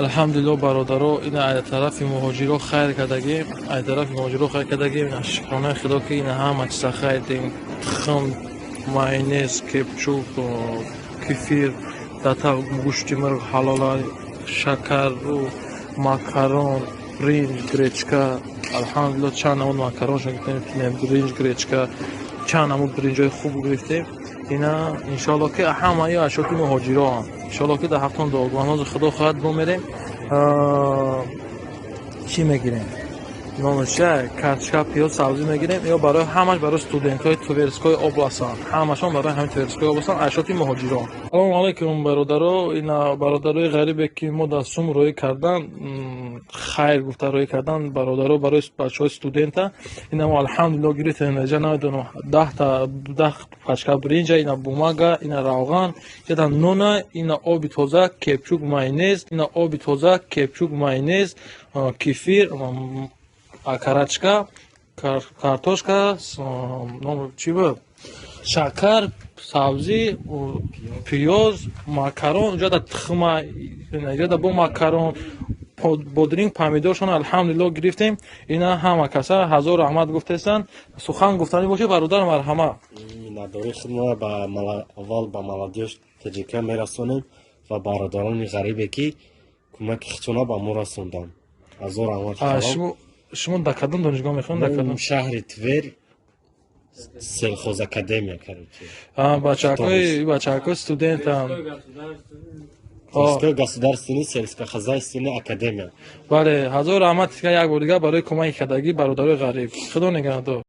Алҳамдулилло, бародаро, ина ай тарафи муҳоҷиро хайр кардагем, ай тарафи муҳоҷиро хайр кардагем. Ина, шукронаи Худо, ки ина ҳама чиза харидем: тухм, майонез, кетчуп, кефир, дата, гӯшти мурғ ҳалола, шакару макарон, бринҷ, гречка. Алҳамдулилло, чанд намуд макароншо гирифтем, бринҷ, гречка, чанд намуд бринҷои хуб гирифтем. Ина, иншоалло, ки ҳамаи ашёти муҳоҷироам. Иншоалло, ки дар ҳафтон дуогӯ. Ҳозир, Худо хоҳад, бо мерем, чӣ мегирем, номаш чия, картошка, пиёз, сабзӣ мегирем. Ё барои ҳамаш, барои студентҳои Тверской областанд, ҳамашон барои ҳамин Тверской областанд, ашёти муҳоҷирон. Салому алайкум, бародаро. Ина, бародарои ғарибе, ки мо дар Сум роҳӣ кардан, хайр гуфта роҳӣ кардан, бародаро, барои бачаҳои студента. Ина, мо, алҳамдулилло, гирифтем. Инҷа, намедонам, 10-та, 10 пачка бринҷа, ина бумага, ина равған, ина нона, ина оби тоза, кетчуп, майонез, ина оби тоза, кетчуп, майонез, кефир, окорочка, картошка, чӣ буд, шакар, сабзӣ, пиёз, макарон, инҷода тухма, инҷода бо макарон, бодринг, помидоршон. Алҳамдулилло, гирифтем. Ина, ҳама каса ҳазор раҳмат гуфтестанд. Сухан гуфтанӣ бошед, бародар, марҳамат. Миннатдории худро аввал ба Молодёжь ТҶК мерасонем ва бародарони ғарибе, ки кӯмаки худшона ба мо расонданд. Ҳазор раҳмат. Шумо дар кадом донишгоҳ мехонед, дар кадом? Шаҳри Твер, сельхозакадемия, короче. Бачакҳои студентам. Тверской государственный сельскохозяйственный академия. Бале, ҳазор раҳмат як бор дигар барои кӯмаки кардагӣ, бародарои ғариб. Худо нигаҳдор.